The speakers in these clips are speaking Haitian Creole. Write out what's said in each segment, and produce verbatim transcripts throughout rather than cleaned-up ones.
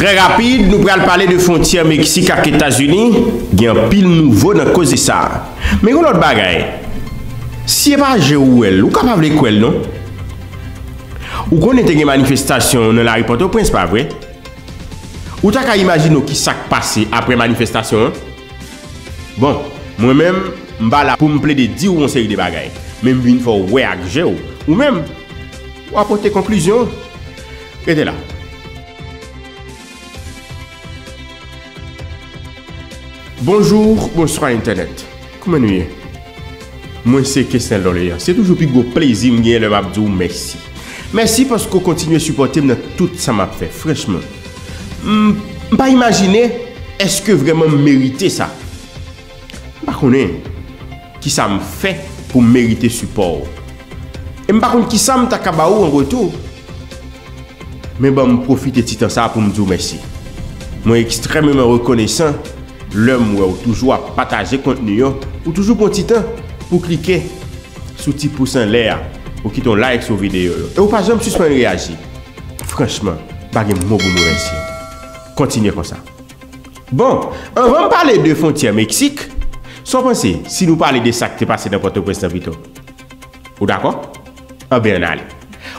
Trè rapid, nou pral pale de fwontyè Meksik ak Etazini. Gen anpil nouvo nan koze sa a. Men yon lòt bagay, si e pa je w ou wè l, ou ka pa vle kwè l non. Ou konnen te gen manifestasyon nan lari Pòtoprens, pa vre? Ou ta ka imajine w ki sa k pase apre manifestasyon an? Bon, mwen menm, m pa la pou m plede di w yon seri de bagay, men m vin fè w wè ak je w. Ou menm, w a pote konklizyon w. Rete la. Bonjou, bonswa entènèt. Kouman nou ye? Mwen se Kesnel Dorlean. Se toujou pi gwo plezi m genyen lè m ap di w mèsi. Mèsi paske w kontinye sipòte m nan tout sa m ap fè. Franchman, m, m pa imajine èske vrèman m merite sa. M pa konnen kisa m fè pou m merite sipò w. E m pa konn kisa m ta ka ba ou an retou. Men ban m pwofite ti tan sa a pou m di w mèsi. Mwen ekstrèmeman rekonesan lè m wè w toujou ap pataje kontni yo, ou toujou pran ti tan pou klike sou ti pous anlè a, ou kite yon like sou videyo yo. E ou pa janm sispann reyaji. Franchman, m pa gen mo pou m remèsye w. Kontinye konsa. Bon, anvan m pale de fwontyè Meksik, sa w panse si nou pale de sa k te pase nan Pòtoprens lan pito? Ou dakò? Anben, ann ale.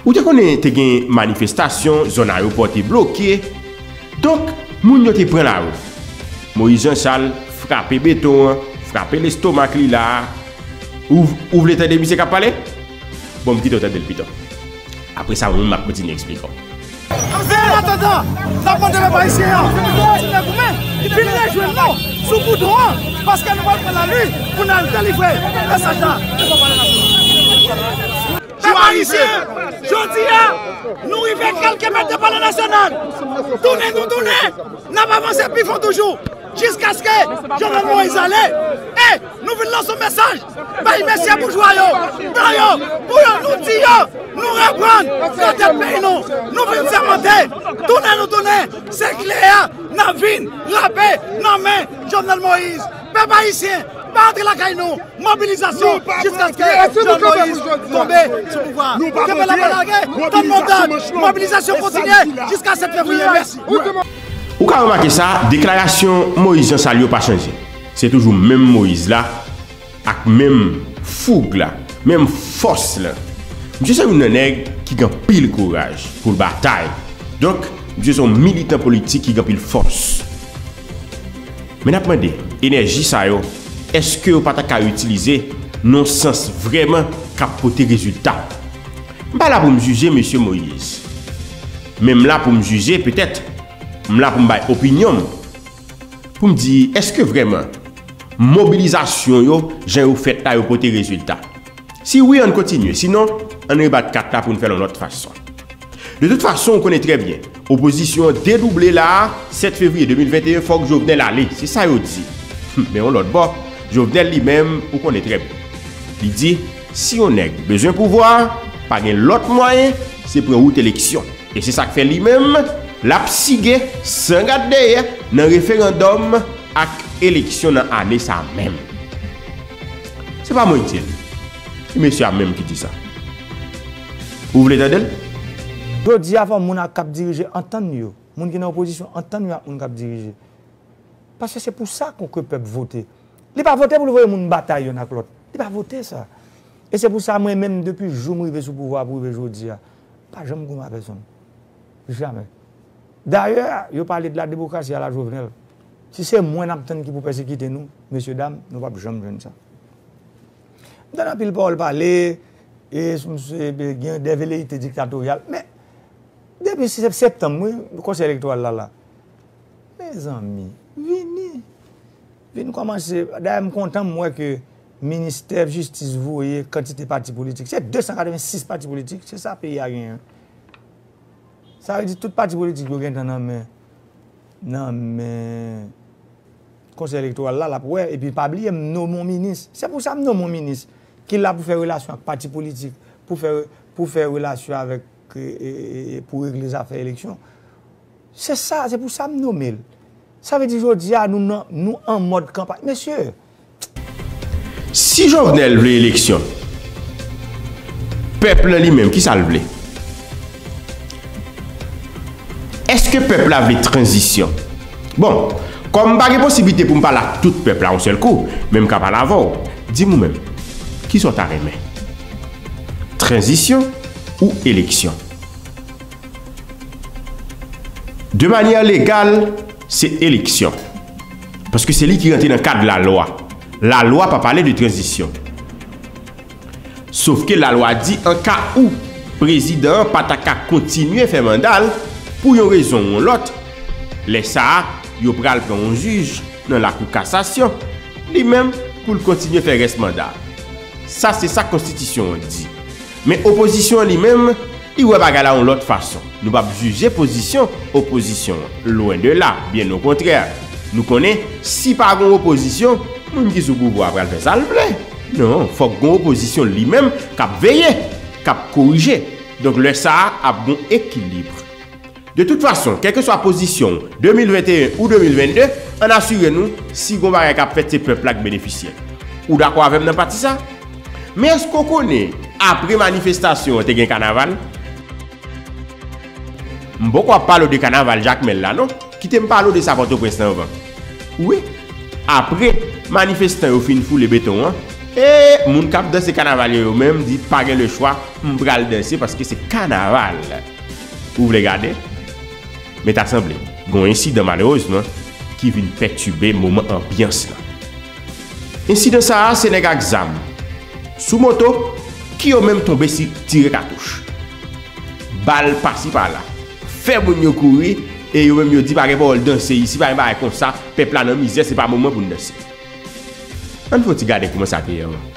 Ou te konnen te gen manifestasyon, zòn ayewopò te bloke. Donk, moun yo te pran lari. Moyiz Janchal frape beton an, frape lestomak li la a. Ou, ou vle tande misye k ap pale? Bon, m kite w tande l pito. Apre sa, mwen menm m ap kontinye eksplike w. An atandan, n ap mande pèp ayisyen an pou kontinye goumen, vin rejwenn nou sou goudwon an, paske nou pral pran lari pou n al delivre mesaj la devan Palè Nasyonal. Pèp ayisyen, jodi a, nou rive kèlke mèt de Palè Nasyonal. Tounen nou tounen, n ap avanse pi fon toujou, jiskaske Jovenel Moïse ale. E nou vin lanse yon mesaj bay mesye boujwa yo, blan yo, pou yo, nou di yo, nou reprann nan tèt peyi nou. Nou vin sèmante, tounen nou tounen, se kle a, n ap vin rape nan men Jovenel Moïse. Pèp ayisyen, pa antre lakay nou. Mobilizasyon jiskaske Jovenel Moïse tonbe sou pouvwa a. Kenbe la pa lage, tann montad. Mobilizasyon kontinye jiska sèt fevriye. Mèsi. Ou ka remake sa, deklarasyon Moïse Jean Charles yo pa chanje. Se toujou menm Moïse la, ak menm foug la, menm fòs la. Misye se youn nan nèg ki gen anpil kouraj pou l batay. Donk, misye se yon militan politik ki gen anpil fòs. Men n ap mande, enèji sa yo, èske yo pa ta ka itilize nan yon sans vrèman k ap pote rezilta? M pa la pou m jije mesye Moïse. Men m la pou m jije, petèt, m la pou m bay opinyon m. Pou m di, èske vrèman mobilizasyon yo, jan yo fèt la, yo pote rezilta? Si wi, ann kontinye. Sinon, ann rebat kat la pou n fè l yon lòt fason. De tout fason, ou konnen trè byen, opozisyon an dedouble la a, sèt fevriye de mil venteyen, fòk Jovenel ale. Se sa yo di. Men yon lòt bò, Jovenel li menm, ou konnen trè byen. Li di, si yon nèg bezwen pouvwa a, pa gen lòt mwayen, se pran wout eleksyon. E se sa k fè li menm, l ap sige san gad dèyè nan referandòm ak eleksyon nan ane sa a menm. Se pa mwen ki di l. Se mesye a menm ki di sa. Ou vle tande l? Jodi a, fò moun ak k ap dirije antann yo. Moun ki nan opozisyon antann yo ak moun k ap dirije. Paske se pou sa ke pèp vote. Li pa vote pou l voye moun batay youn ak lòt. Li pa vote sa. E se pou sa mwen menm, depi jou m rive sou pouvwa pou rive jodi a, pa janm goumen a pèsonn. Jamè. Dayè, yo pale de la demokrasi a la Jovenel. Si se mwen n ap tann ki pou pèsekite nou, mesye dam, nou p ap janm jwenn sa. M tann anpil pawòl pale, e sou misye gen de veleyite diktatoryal. Men, depi sep-, septanm, wi, konsèy elektoral la la. Mezanmi, vini. Vin kòmanse. Dayè, m kontan m wè ke ministè jistis voye kantite pati politik. Se de san katrevensis pati politik, se sa peyi a genyen. Sa vle di tout pati politik yo gentan nan men, nan men konsèy elektoral la, l ap wè. Epi pa bliye, m nonmen yon minis. Se pou sa m nonmen yon minis ki la pou fè relasyon ak pati politik, pou fè, pou fè relasyon avèk, e, e, e, pou regle zafè eleksyon. Se sa, se pou sa m nonmen l. Sa vle di jodi a, nou nan, nou an mòd kanpay. Mesye, si Jovenel vle eleksyon, pèp lan li menm, kisa l vle? Èske pèp la vle tranzisyon? Bon, kòm m pa gen posiblite pou m pale ak tout pèp la yon sèl kou, men m ka pale avè w. Di m ou menm, kisa w ta renmen? Tranzisyon ou eleksyon? De manyè legal, se eleksyon. Paske se li ki rantre nan kad lalwa. Lalwa pa pale de tranzisyon. Sofke lalwa di an ka ou prezidan an pa ta ka kontinye fè manda l pou yon rezon ou yon lòt, lè sa a, yo pral pran yon jij nan lakou kasasyon, li menm, pou l kontinye fè rès manda l. Sa se sa konstitisyon an di. Men opozisyon an li menm, li wè bagay la yon lòt fason. Nou p ap jije pozisyon opozisyon an, lwen de la, byen okontrè. Nou konnen, si pa gon opozisyon, moun ki sou pouvwa a pral fè sa l vle. Non, fòk gon opozisyon li menm k ap veye, k ap korije. Donk lè sa a ap gon ekilib. De tout fason, kèlkeswa pozisyon w, de mil venteyen ou de mil vennde, ann asire nou, si gon bagay k ap fèt, se pèp la k benefisye l. Ou dakò avè m nan pati sa? Men èske w konnen, apre manifestasyon an, te gen kanaval? M poko ap pale w de kanaval Jakmèl la, non. Kite m pale w de sa Pòtoprens lan anvan. Wi, apre manifestan yo fin foule beton an, e moun k ap danse kanaval yo, yo menm di, pa gen lechwa, m pral danse paske se kanaval. Ou vle gade? Men ta sanble, gen yon ensidan malerezman ki vin pètibe moman anbyans lan. Ensidan sa a, se nèg ak zam, sou moto, ki yo menm tonbe si tire katouch. Bal pasi pala. Fè moun yo kouri, e yo menm yo di pa gen pawòl danse isi, pa gen bagay konsa, pèp la nan mizè, se pa moman pou n danse. Ann fè yon ti gade kòman sa te ye anvan.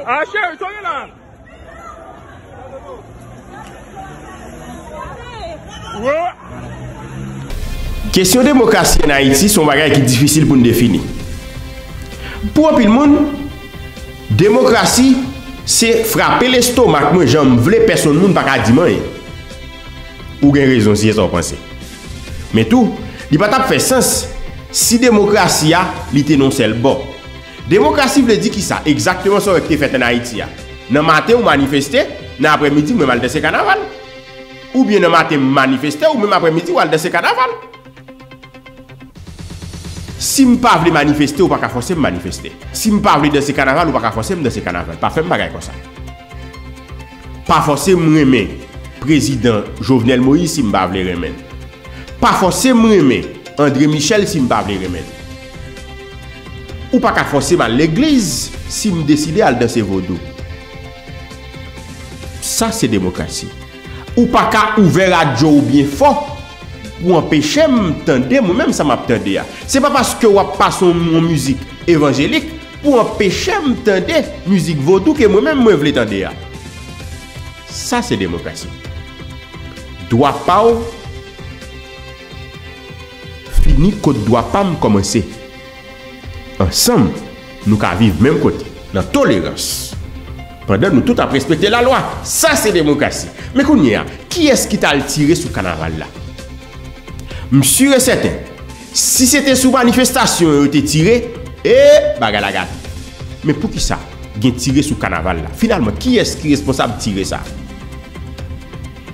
Ah, cheri, sa w gen la? Kesyon demokrasi ann Ayiti se yon bagay ki difisil pou n defini. Pou anpil moun, demokrasi se frape lestomak mwen jan m vle, pèsonn moun pa ka di m anyen. Ou gen rezon si se sa w panse. Men tou, li pa t ap fè sans si demokrasi a, li te nan yon sèl bò. Demokrasi vle di kisa egzakteman? Sa w wè ki te fèt ann Ayiti a. Nan maten, ou manifeste, nan aprèmidi, ou menm al danse kanaval. Oubyen nan maten, m manifeste, ou menm aprèmidi, w al danse kanaval. Si m pa vle manifeste, ou pa ka fòse m manifeste. Si m pa vle danse kanaval, ou pa ka fòse m danse kanaval. Pa fè m bagay konsa. Pa fòse m renmen prezidan Jovenel Moïse si m pa vle renmen l. Pa fòse m renmen André Michel si m pa vle renmen l. Ou pa ka fòse m al legliz si m deside al danse vodou. Sa se demokrasi. Ou pa ka ouvè radyo w byen fò pou anpeche m tande mwen menm sa m ap tande a. Se pa paske w ap pase yon, yon mizik evanjelik pou anpeche m tande mizik vodou ke mwen menm mwen vle tande a. Sa se demokrasi. Dwa pa w fini kot dwa pa m kòmanse. Ansanm, nou ka viv menm kote, nan tolerans, pandan nou tout ap respekte lalwa. Sa se demokrasi. Men kounye a, kiyès ki t al tire sou kanaval la? M si e sèten, si se te sou manifestasyon yo te tire, e bagay la gate. Men poukisa gen tire sou kanaval la? Finalman, kiyès ki responsab tire sa?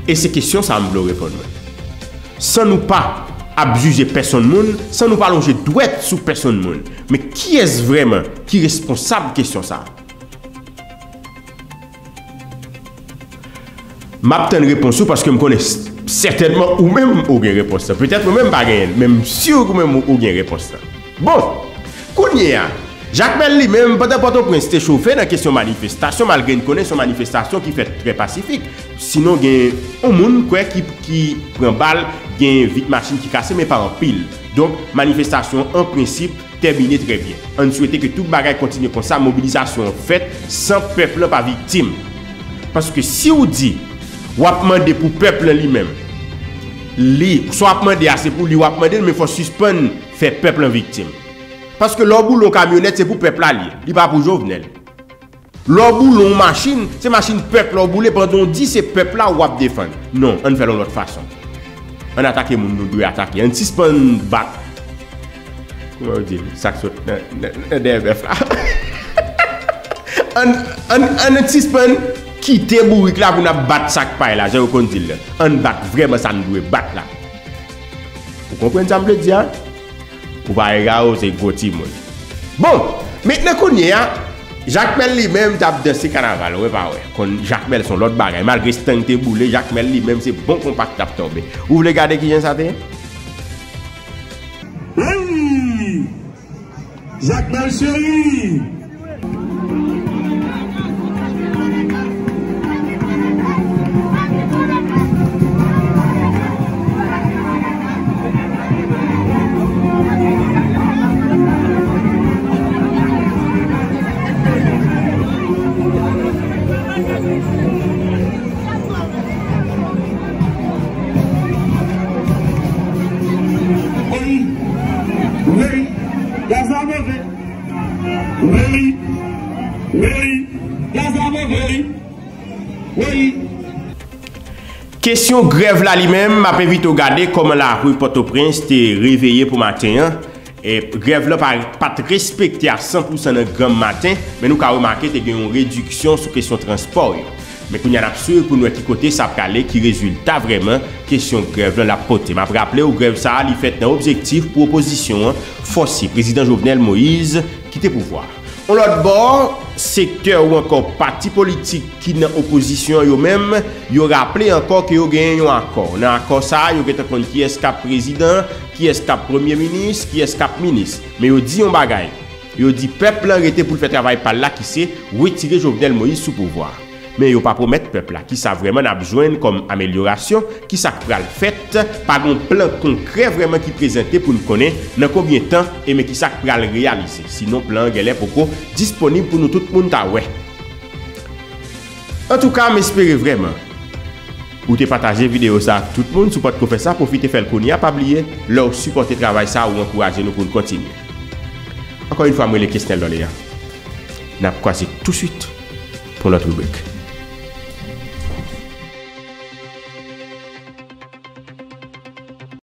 E se kesyon sa a m vle w reponn mwen. San nou pa ap jije pèsonn moun, san nou pa lonje dwèt sou pèsonn moun. Men kiyès vrèman ki responsab kesyon sa a? M ap tann repons ou paske m konnen s-, sètènman ou menm ou gen repons lan. Petèt mwen menm m pa genyen l, men m si ou menm ou, ou gen repons lan. Bon, kounye a, Jakmèl li menm, pandan Pòtoprens te chofe nan kesyon manifestasyon, malgre n konnen se yon manifestasyon ki fèt trè pasifik, sinon gen yon moun kwè ki, ki pran bal, gen vit machin ki kase, men pa anpil. Donk, manifestasyon an, an prensip, tèmine trè byen. Ann swete ke tout bagay kontinye konsa, mobilizasyon an fèt san pèp lan pa viktim. Paske si w di, W ap mande pou pèp lan li menm. Li, sa w ap mande a, se pou li w ap mande l, men fò w sispann fè pèp lan viktim. Paske lè w boule yon kamyonèt, se pou pèp la l ye, li pa pou Jovenel. Lè w boule yon machin, se machin pèp la w boule, pandan w di se pèp la w ap defann. Non, ann fè l yon lòt fason. Ann atake moun nou dwe atake. Ann sispann bat, kòman yo di l, sa k sot nan, nan, nan dèyè bèf la. Ann, ann, ann sispann kite bourik la pou n ap bat sa k pay la, jan yo konn di l lan. Ann bat vrèman sa n dwe bat la. Ou konprann sa m vle di a? Ou pa ega yo, se gwo timoun. Bon, mentnan kounye a, Jakmèl li menm t ap danse kanaval, wè pa wè. Konn Jakmèl se yon lòt bagay. Malgre Stang te boule, Jakmèl li menm se bon konpa k t ap tonbe. Ou vle gade kijan sa te ye? Hey! Jakmèl cheri! Wi, wi, gaz la move. Wi, wi, gaz la move, wi. Wi. Kesyon grèv la li menm, m ap envite w gade kòman lari Pòtoprens te reveye pou maten an. E, grèv lan pa, pa t respekte a san pousan nan granm maten, men nou ka remake te gen yon rediksyon sou kesyon transpò yo. Men kounye a n ap swiv pou n wè ki kote sa prale, ki rezilta vrèman kesyon grèv lan l ap pote. M ap raple w, grèv sa a, li fèt nan objektif pou opozisyon an fòse Prezidan Jovenel Moïse kite pouvwa a. Yon lòt bò, sektè ou ankò pati politik ki nan opozisyon an yo menm, yo raple ankò ke yo genyen yon akò. Nan akò sa a, yo gentan konn kiyès k ap prezidan, kiyès k ap premye minis, kiyès k ap minis. Men yo di yon bagay. Yo di pèp lan rete pou l fè travay pa l la ki se retire Jovenel Moïse sou pouvwa a. Men yo pa pwomèt pèp la kisa vrèman n ap jwenn kòm amelyorasyon, kisa k pral fèt, pa gen plan konkrè vrèman ki prezante pou n konnen nan konbyen tan e men kisa k pral reyalize. Sinon plan an genlè poko disponib pou nou tout moun ta wè. Antouka, m espere vrèman ou te pataje videyo sa ak tout moun. Si w potko fè sa, pwofite fè l kounye a. Pa bliye, lè w sipòte travay sa, ou ankouraje nou pou n kontinye. Ankò yon fwa, mwen rele Kesnel Doléan. N ap kwaze touswit pou yon lòt ribrik.